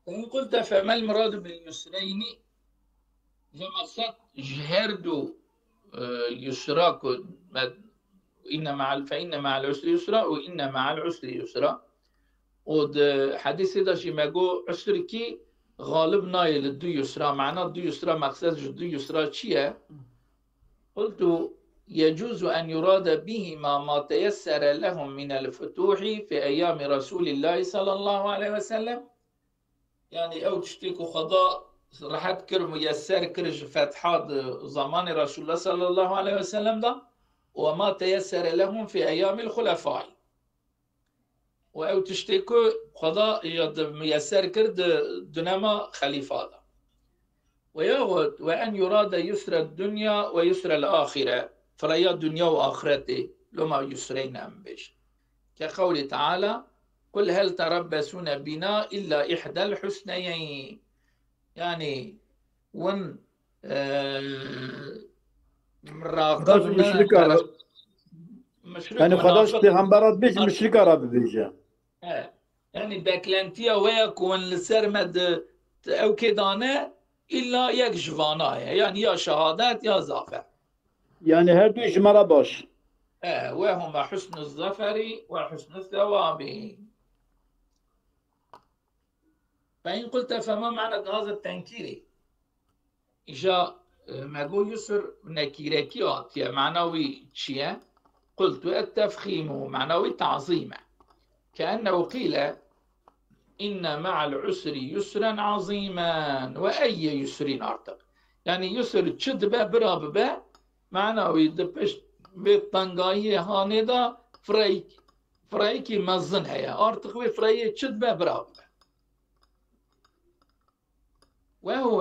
فإن قلت فما المراد باليسرين؟ Ji meqsed ji her du, e, yusra ku me, إن مع ال-, فإن مع العسر يسرا û إن مع العسر يسرا. Û di hedîsê de jî me got, usrkî xalib nayê li du yusra. Mana du yusra, meqsed ji du yusra çi ye? قلت يجوز أن يراد بهما ما تيسر لهم من الفتوح في أيام رسول الله صلى الله عليه وسلم. Yani ew tiştê ku Xweda rehet kir, muyesser kir ji fetha di zamanê Resulullah sallallahu aleyhi ve sellem de, وما تيسر لهم في أيام الخلفاء. Û ew tiştê ku Xweda ya di muyesser kir di dunema xelîfa de. Ve yaxud وأن يراد يسر الدنيا ويسر الآخرة. Fireya dinya û axretê, loma yusreyn em bêjin. كقوله تعالى: قل هل تربصون بنا إلا إحدى الحسنيين. Yani, win e, Xwedaş muşrika re, muşrik yani Xwedaş pêxembera dibêje, muşrika re bibêje. He. Yani beklentiya we ya ku hûn li ser me di, di ew kê dane, illa yek ji vana ye. Yani ya şehadet ya zafer. Yani her du ji me re baş. E, we huma husnu zaferi we husnu sewabi. Fe in qulte fema ma'na haza tenkîrî. Îja, e, me got yusr nekîrekî hatiye. Mana wî çi ye? Qultu et-tefxîmu. Mana wî tazîm e. Keennehu qîle inne ma'al usri yusren azîmen. Ve eyye yusrîn artık. Yani yusr çi dibe bira bibe, mana wî di pişt vê tengayiyê hanê de fireyk, fireyekî mezin heye. Artık wê fireyê çi dibe bira bibe. وهو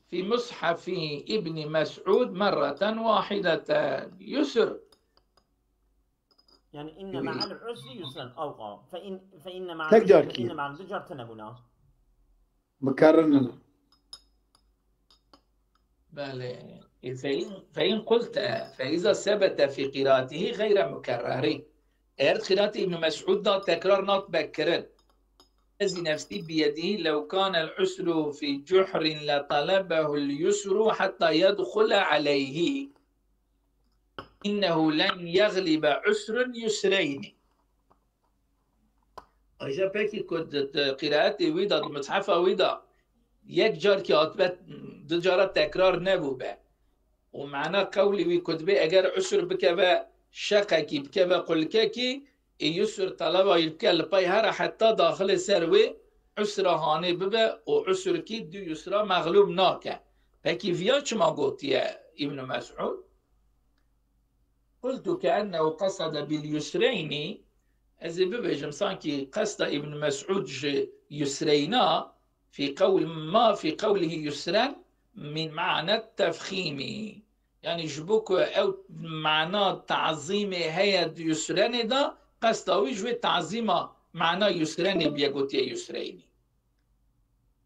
في مصحف ابن مسعود مرة واحدة. Yusr. Yani inne ma'al usri yusren. Ew qa. Fe in, fe inne ma'al, tek car kî? Inne ma'al du car tune bûna. Mikerrin. Belê. E, fe in, fe in qulte, fe iza sebete fi qiratihi gayre mukerreri. Eger qirati Ibn Mes'ud da tekrar nat bekirin. الذي نفسي بيده لو كان العسر في جحر لطلبه اليسر حتى يدخل عليه. إنه لن يغلب عسر يسرين. Ayrıca peki ku di, di qiraetê wî de, di mishefa wî de yek car ki hatibe du cara tekrar nebûbe. Û mana qewlê wî ku dibê eger usr bikeve şeqekî, bikeve qulkekî, ê yusr teleba wî bike li pey here heta daxilê ser wê usra hanê bibe û usr kî du yusra mexlûb nake. Pekî viya çima gotiye Îbn Mes'ud? Qultu keennehu qesede bil yusreyni, ez ê bibêjim sankî qesta Îbn Mes'ud ji yusreyna, fi qewl ma fi qewlihi yusren min ma'na tefxîmî. Yani ji bo ku ew mana tazîmê heye di yusrenê de, qesta wî ji wê tazîma mana yusrenê bûye gotiye yusreynî.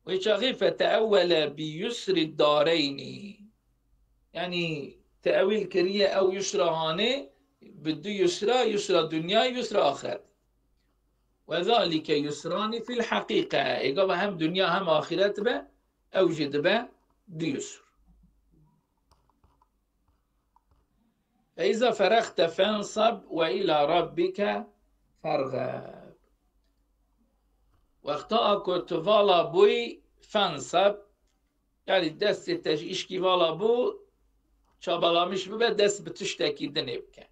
Wê çaxê feteewwele bi yusri dareynî. Yani teewîl kiriye ew yusra hanê bi du yusra, yusra dunya, yusra axiret. Ve zalike yusrani fil hakîke. Ê gava hem dunya hem axiret be, ew jî dibe du yusr. Fe iza ferexte fensab ve ila rabbike ferxeb. Wexta ku tu vala bûyî, fensab, yani destê te ji îşkî vala bû, çabalamiş bibe, dest bi tiştekî dinê bike.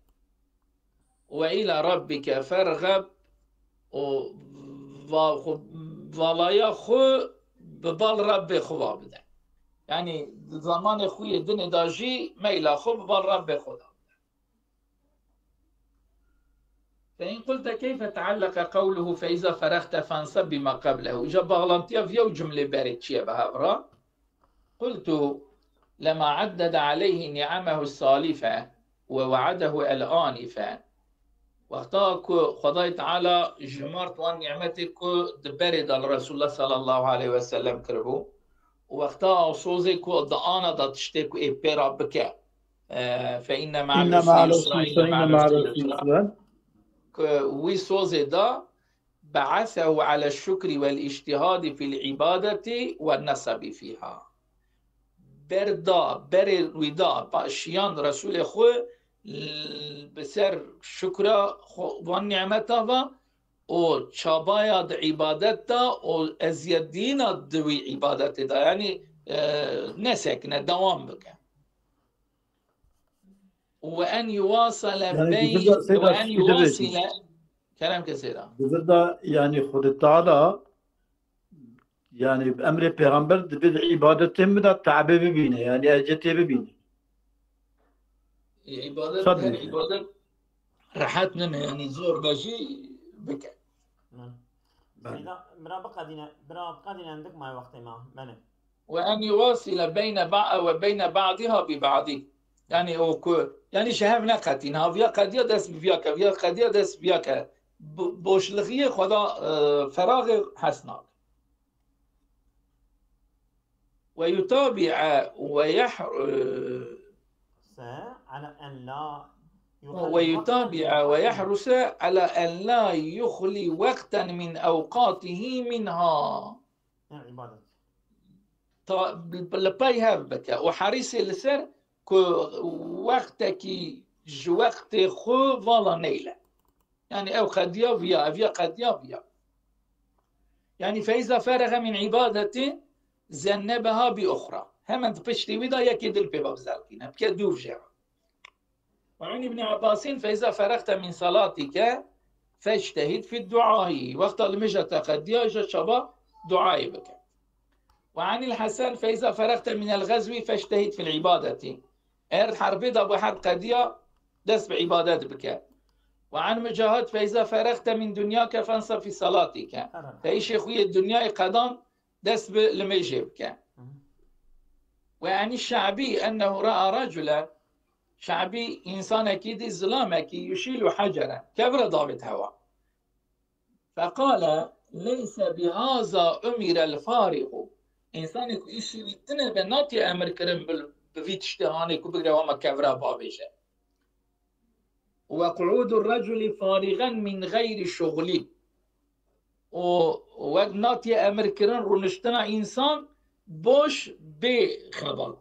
Ve ila rabbike ferxeb, û va-, xwe, valaya xwe bi bal Rabbê xwe va bide. Yani zamanê xwe yê dinê da jî meyla xwe bi bal Rabbê xwe da bide. Fe in qulte keyfe tealleke qewluhu fe iza ferexte fenseb bima qeblehu. Îja bağlantiya viya û cumlê berê çi ye bi hev re? Qultu lema addede aleyhi ni'amehu salife ve we'adehu el anife. Wexta ku Xwedayê Teala jimart wan nîmetê ku di berê de li Resulullah sallallahu aleyhi ve sellem kiribû, û wexta sozê ku di ana de tiştê ku ê pê re bike, e, fe inne ma'al usri yusra, inne ma'al usri yusra, ku wî sozê da, be'asehu ala şukri vel ictihadi fil ibadeti ve nesabi fiha. Berda, berê wî da, ba-, şiyan Resulê xwe l-, bi ser şukra xwe, van nîmeta va û çabaya di îbadet da û eziyetdîna di wî îbadetê da. Yani, e, nesekine, dewam bike. Ve en yuvasile Yani, beyn, güzel ve en Seyda, yuvasile, kerem ke Seyda. Güzel da, yani, Xwedê Teala, yani, emrê pêxember dibe di îbadetê min de te'bê bibîne, yani, eziyetê bibîne. E, îbadet, her îbadet rehet nine, yani, zor be jî bike. Hı. Belê. Seyda, bira biqedîne, bira biqedîne, hindik maye wextê me. Belê. Ve en yuvasile beyne ba-, ve beyne ba'diha bi ba'di. Yani o ku, yani ji hev neqetîn. Ha viya qediya dest bi viya ke, viya qediya dest bi viya ke. Bo-, boşluğiyê Xweda, e, feraxê hes nake. ويتابع ويح-، على أن لا ويتابع ويحرص على أن لا يخلي وقتا من أوقاته منها. عبادة. تا li pey hev bike û herîsê li ser ku wextekî ji wextê xwe vala neyle. Yani ew qediya viya, ev ya qediya viya. Yani فإذا فرغ من عبادته جنبها بأخرى. Hemen di piştî wî de yekê dil pê ve bizelkîne, bike dûv jê re. وعن ابن عباس فإذا فرغت من صلاتك فاجتهد في الدعاء. Wexta limêja te qediya, îja çaba duayê bike. وعن الحسن فإذا فرغت من الغزو فاجتهد في العبادة. Eger herbê de bû herb qediya, dest bi îbadet bike. وعن مجاهد فإذا فرغت من دنياك فانصب في صلاتك. Te îşê xwe yê dinyayê qedan, dest bi limêjê bike. وعن الشعبي أنه رأى رجلا، Şe'bî însanekî dî zilamekî يشيل حجرا, kevre davêt hewa. فقال ليس بهذا أمر الفارغ. Însanê ku îşî wî tune be natiye emir kirin bi, bi vî tiştê hanê ku bigire wama kevra bavêje. وقعود الرجل فارغا من غير شغل. û wek natiye emir kirin rûniştina însan boş bê xebat.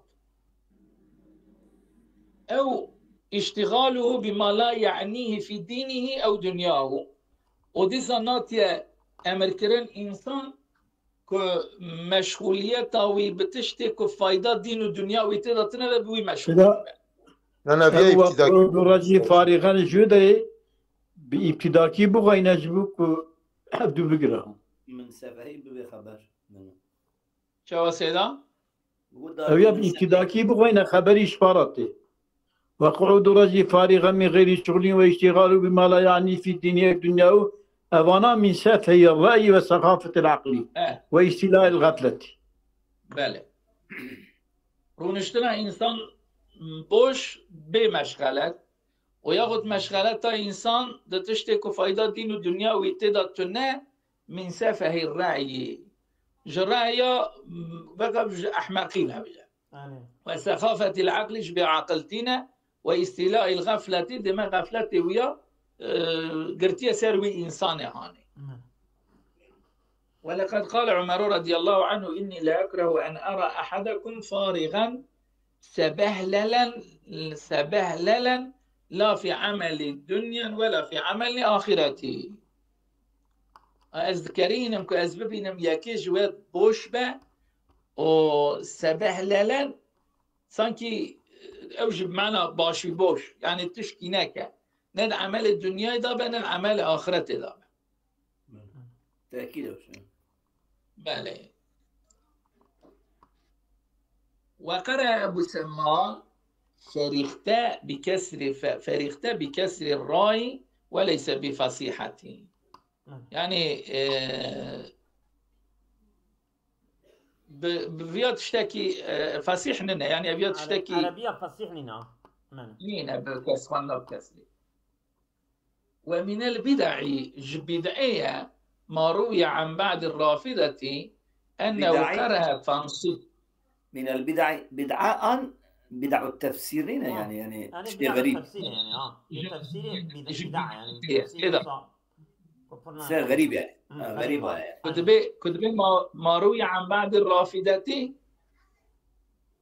Ew اشتغاله بما لا يعنيه في دينه أو دنياه. Û dîsa natiye emir kirin însan ku meşxuliyeta wî bi tiştê ku fayda dîn û dinya wî tê de tune be, bi wî meşxul be. Ne ne, vê îbtîdakî. Racî farîxan jû de bi îbtîdakî bixweyne ji bo ku hevdû bigire. Min sevehî bibê xeber. Çawa sêda? Ew ya bi îbtîdakî bixweyne xeberî ji para tê. وقعود الرجل فارغا من غير شغل واشتغاله بما لا يعنيه في دينه أو دنياه، evana من سفه الرأي وسخافة العقل Eh, واستيلاء الغفلة. belê. Rûniştina însan boş bê meşxelet û yaxud meşxeleta însan di tiştê ku fayda dîn û dinya wî tê de tune, min sefehî reyî. Ji reya, vekab ji ehmeqî ne bije. Yani. Ve sexafetî l-eqlî, ji bêaqiltî ne, ve îstîlaî l-xefletî, deme xefletê wî ya, e, girtiye ser wî însanê hanê. Hı. ولقد قال عمر رضي الله عنه: إني لأكره أن أرى أحدكم فارغا سبهللا، سبهللا، لا في عمل دنيا ولا في عمل آخرة. Ez dikerînim ku ez bibînim yekê ji we boş be û sebehlelen, sankî ew ji mana başî boş, yani tişkî neke. Ne di emelê dinyayê de be, ne di emelê axiretê de be. Tekîd ew şey. Belê. وقرأ أبو سمار: فرغت بكسر ف-، فرغت بكسر الراء وليس بفصيحة. Yani, e, bi, bi viya tiştekî, e, fesîh nine, yani ev ya tiştekî Erebiya fesîh nîna. Men. Nîne bi kesxwenda bi kesrî. ومن البدع، ji bid'ê ye, ما روي عن بعض الرافضة أنه Bid'î. كره تنصيب. Min el bid'a, bid'a an bid'u tefsîr nîne yani, yani Yani işte bid'a garip. Tefsîr yani ha. Bir tefsiri bid'a, Ji bid'a yani. bid'a. Tefsiri sa-, kupurna. Ser garip yani. Hı, Ha, garip garip var. yani. Kutbe, kutbe ma, ma ruya an ba'di rafideti,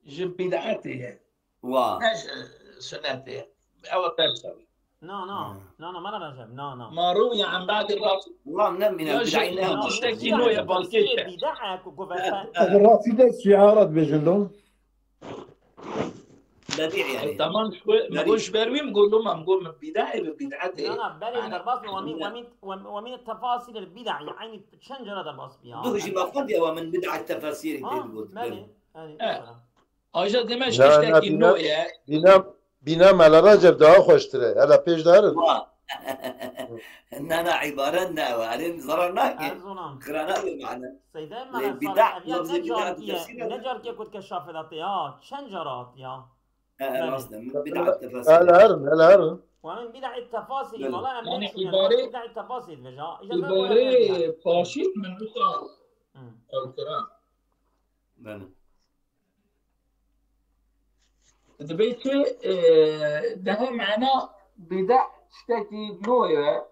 ji bid'atê ye. Wa. Ne ji sunnetê ye. Ew ters e. No, no. No, no, mana Recep. No, no. Ma ruya an ba'di rafideti. Wa ne min Ya el ji bid'a ne. tiştekî nû ye, balkêş e. Bid'a ku gove. Ev rafide şiarat bêjin do. Bedi yani. Tamam, ji xwe, min got ji ber wî, min got loma, min got min bid'e, bi bid'etê. No, no, belê derbas bi, wemî, wemî, wemî tefasîl el bid'a, yani çend cara derbas bi ya. Duh jî me xwend ya wa min bid'a tefasîrê tê digot. Belê, belê. Aja deme ji Na, na, tiştekî bîna, nû ye. bîna, bîna Mela Recep daha xweştir e. Hele pêş de herin. Wa. Na, na, îbaret ne wa. Alêm zarar nake. Erzulam. Xirana bir mane. Seyde Lê Mehmet bid'a, Salih, ev ya lafzê ne bid'a carkiye, tefsîr e. Ne carkiye ku dike şafê de tê ya, çend cara hat ya. E, Belê. rast e. Min bid'a Hele tefasîr. herin, hele herin. Wa min bid'a tefasîl, Belê. wala em Yani nêşûn, îbare-, bid'a tefasîl veja. Îbare paşît min wisa Hı. ew kira. Belê. Dibê çi, e, daha mana bida tiştekî nû ye.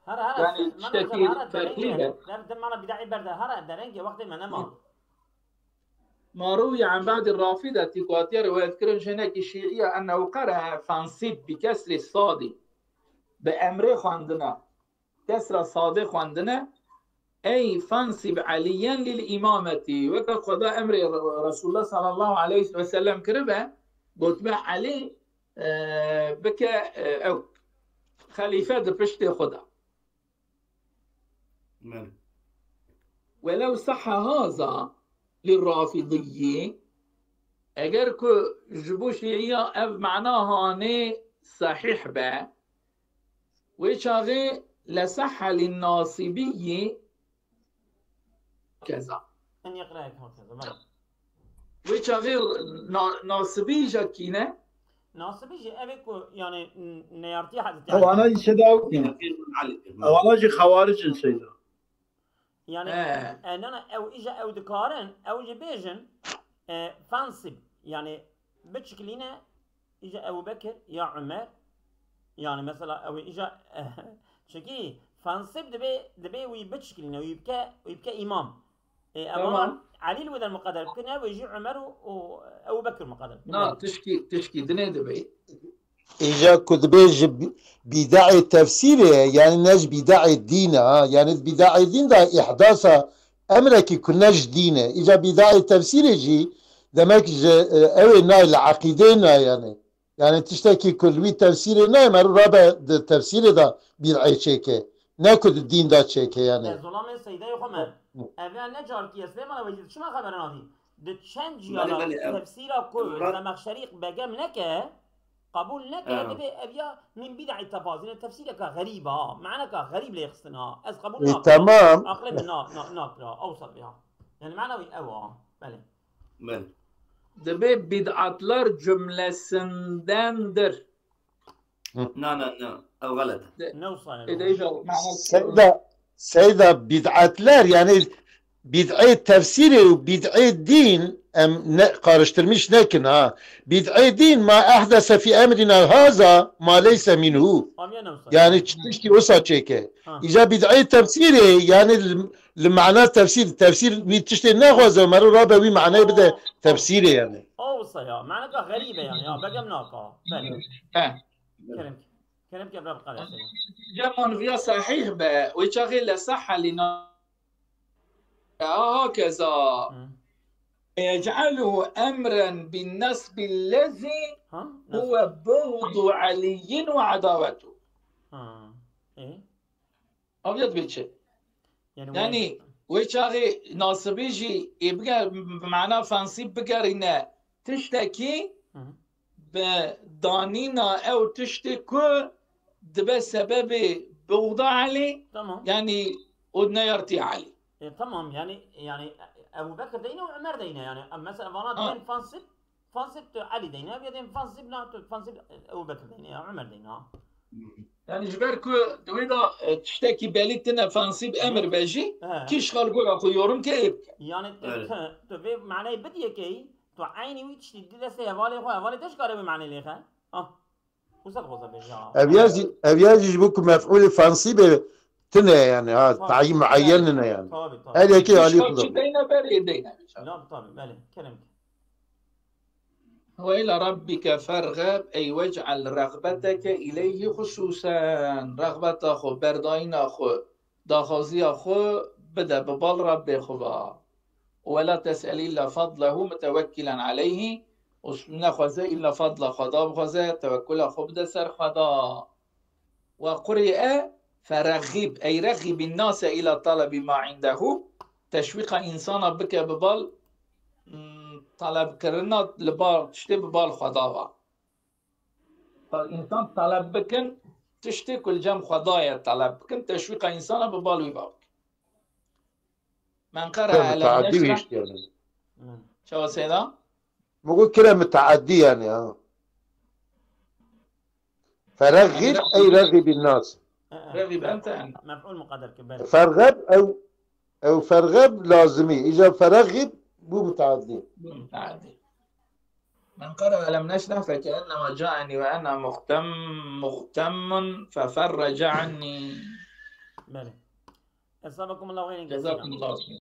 Hara hara. Yani tiştekî ferqlî be. Dev mana bida'î berde hara derengê wextê me nema. Ma rûye an ba'dî rafidetî ku hatiye rivayet kirin ji hinekî şîiye ennehu qere'e fansib bi kesrî sadî. Bi emrê xwendine. Kesra sadê xwendine, ey fansib Eliyen lil îmametî, weke Xweda emrê Resulullah sallallahu aleyhi ve sellem kiribe, gotibe Elî, e, bike, e, ew xelîfe di piştê xwe de. Welew sahha haza li rafidiyyi, eger ku ji bo şîiya ev mana hanê sahîh be, wê çaxê lesahha lin nasibiyyi keza. En yaqrayek hakeza, bela. Wê çaxê na, nasibî ja kî ne? Nasibî jî ev ê ku yani n- neyartiya Hezretî Ewana jî seda ewana jî xewaricin seyda. Yani e, nana ew îja ew dikarin, ew jî bêjin e, fansib. Yani biçiklîne îja Ebu Bekir ya Umer. Yani mesela ew îja çikî fansib dibê dibê wî biçiklîne, wî bike wî bike îmam. E, ewana Elî li wê der muqeder bikin, ew jî Umer û û Ebu Bekir muqeder bikin. Na, tişkî, tişkî dinê dibê. Îja ku dibê ji bîdaê tefsîrê ye, yani ne ji bîdaê dîn e, ha. Yani bîdaê dîn de îhdasa emrekî ku ne ji dîn e. Îja bîdaê tefsîrê jî demek ji e, ew ê nayê li eqîdê nayê yani. Yani tiştekî ku li wî tefsîrê nayê, meriv rabe di tefsîrê de bîd'ê çêke. Ne ku di dîn de çêke yani. Ez zolamê seydeyê xwe me. Eve ne carkî ye Silêman, ew jî çima xebere nadî? Di çend ciya de tefsîra ku Zemexşerî begem neke, qebûl neke, divê ev ya min bîd'î tefazîne, tefsîreka xerîb ha, maneka xerîb lê xistin ha. Ez qebûl nakim. Tamam. Aqlê min na, na, nakira, ew sed vê ha. Yani mana wî ew ha. Belê. Dibê bid'atlar cümlesindendir. Na, na, na. Ew xelet e. Ne wisa ye? Seyda, Seyda bid'etler yani bid'ê tefsîrê û bid'ê dîn em ne, karıştırmış nekin ha. Bid'ê dîn ma ehdese fi emrina haza ma leyse minhu. Yani tiştî wisa çêke. Îca bid'ê tefsîrê yani li, li mana tefsîr, tefsîr wî tiştê nexwaze, meriv rabe wî manayê bide tefsîrê yani. O wisa ya, maneka xerîb e yani ya, begem naka. Belê. Kerem ke. Kerem ke bira biqare sene. Ceman viya sahih be, wê çaxê le sahha lina. Hakeza. Yec'aluhu emren bin nasbi lezi huve buğdu Aliyyin ve adavetu. Ha. E? Aviya dibê çi? Yani wê çaxê nasibî jî ê biger, bi mana fansî bigerîne tiştekî bi danîna ew tiştê ku dibe sebebê buxda Elî, Tamam. yanî û neyartî Elî. E, tamam, yani yani Ebu Bekir deyne û Ömer deyne yani. Em mesela vana Ha. diyen fansip, fansip tu Elî deyne, ya diyen fansip na tu fansip Ebu Bekir deyne ya Ömer deyne ha. Yani ji ber ku di wê de e, tiştekî belî tine fansîb emir be jî, He. kî ji xwe li gora xwe yorum ke ê bike. Yani tu, Evet. tu, tu vê manayê bidiyekeyî, tu eynî wî tiştî di destê hevalê xwe, hevalê te ji kare wê manayê lêxe. Ah. Wisa dixwaze bêje ha. Ev ya jî, ev ya jî ji bo ku mef'ûlê fansîbê tine yani ha, Tabii. tayîn muayyen nine yani. Tabii, tabii. Her yekê Kî ji alî xwe xwe. çi deyne berê deyne. Na, tabii, belê. Kerem. وإلى ربك فارغب، أي واجعل رغبتك إليه خصوصا. Rexbeta xwe, berdayîna xwe, daxwaziya xwe bide bi bal Rebbê xwe ve. ولا تسأل إلا فضله متوكلا عليه. Û nexwaze îlla fadla Xweda bixwaze, tewekkula xwe bide ser Xweda. وقرئ فرغب، أي رغب الناس إلى طلب ما عنده، teşwîqa însana bike bi bal, mm, talebkirina li bal, tiştê bi bal Xweda ve. Bal însan taleb bikin, tiştê ku li cem Xweda ye taleb bikin, teşwîqa însana bi bal wî ve bikin. من قرأ على الناس. Çawa seyda? Min got kire miteadî yani ha. Ferexib ey rexibî nas. Rexib ente yani. Mef'ul muqadder ki belê. Ferxeb ew, ew ferxeb lazimî. Îca ferexib bû miteadî. Bû miteadî. من قرأ ألم نشرح فكأنما جاءني وأنا مغتم مغتم ففرج عني. Belê. Esabakum Allah xeyrin جزاكم kesîra. الله خيرا.